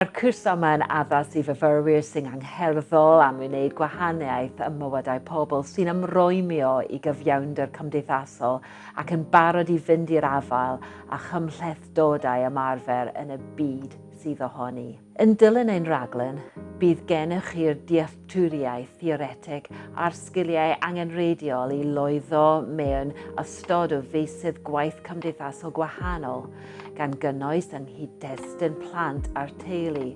Mae'r cwrs yma yn addas i fyfyrwyr sy'n angherddol am wneud gwahaniaeth ym mywydau pobl sy'n ymrwymio i gyfiawnder cymdeithasol ac yn barod i fynd i'r afael â chymhlethdodau ymarfer yn y byd sydd ohoni. Yn dilyn ein rhaglen, bydd gennych chi'r dealltwriaeth theoretig a'r sgiliau angenrheidiol i lwyddo mewn ystod o feysydd gwaith cymdeithasol gwahanol, gan gynnwys yng nghyd-destun plant a'r teulu,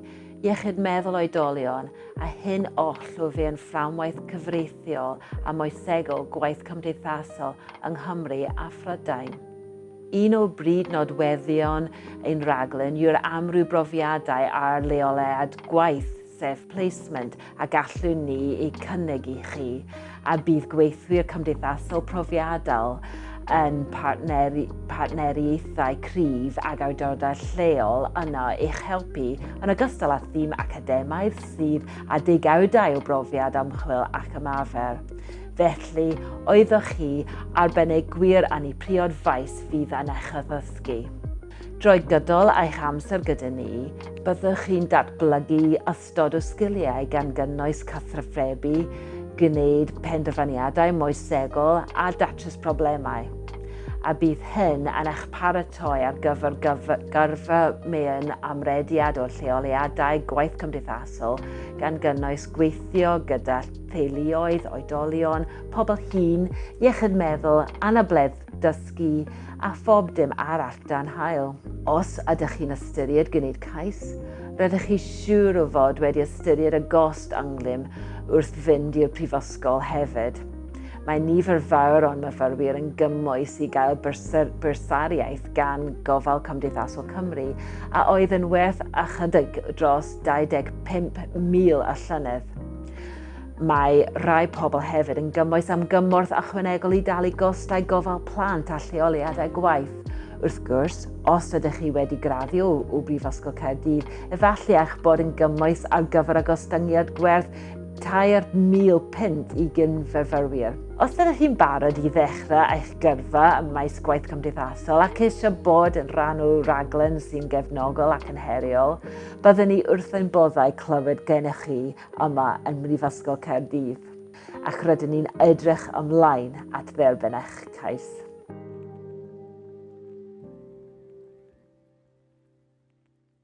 iechyd meddwl oedolion, a hyn oll o fewn fframwaith cyfreithiol a moesegol gwaith cymdeithasol yng Nghymru a Phrydain. Un o brif nodweddion ein rhaglen yw'r amryw brofiadau ar leoliad gwaith, sef placement, a gallwn ni eu cynnig i chi, a bydd gweithwyr cymdeithasol profiadol yn partneriaethau cryf ag awdurdodau lleol yno i'ch helpu, yn ogystal â thîm academaidd sydd â degawdau o brofiad ymchwil ac ymarfer. Felly, oeddech chi arbenigwyr yn eu priod faes fydd yn eich addysgu. Drwy gydol eich amser gyda ni, byddwch chi'n datblygu ystod o sgiliau gan gynnwys cyfathrebu, gwneud penderfyniadau moesegol a datrys problemau. A bydd hyn yn eich paratoi ar gyfer gyrfa mewn amrediad o lleoliadau gwaith cymdeithasol gan gynnwys gweithio gyda theuluoedd, oedolion, pobl hŷn, iechyd meddwl, anabledd dysgu a phob dim arall dan haul. Os ydych chi'n ystyried gwneud cais, rydych chi siŵr o fod wedi ystyried y gost ynghlwm wrth fynd i'r prifysgol hefyd. Mae nifer fawr o'n myfyrwyr yn gymwys i gael bwrsariaeth gan Gofal Cymdeithasol Cymru a oedd yn werth ychydig dros 25,000 y llynedd. Mae rhai pobl hefyd yn gymwys am gymorth ychwanegol i dalu gostau gofal plant a lleoliadau gwaith. Wrth gwrs, os ydych chi wedi graddio o Brifysgol Caerdydd, efallai eich bod yn gymwys ar gyfer y gostyngiad gwerth 3,000 punt i gyn-fyfyrwyr. Os ydych chi'n barod i ddechrau eich gyrfa ym maes gwaith cymdeithasol ac eisiau bod yn rhan o raglen sy'n gefnogol ac yn heriol, byddwn ni wrth ein boddau clywed gennych chi yma yn Mhrifysgol Caerdydd, ac rydyn ni'n edrych ymlaen at dderbyn eich cais.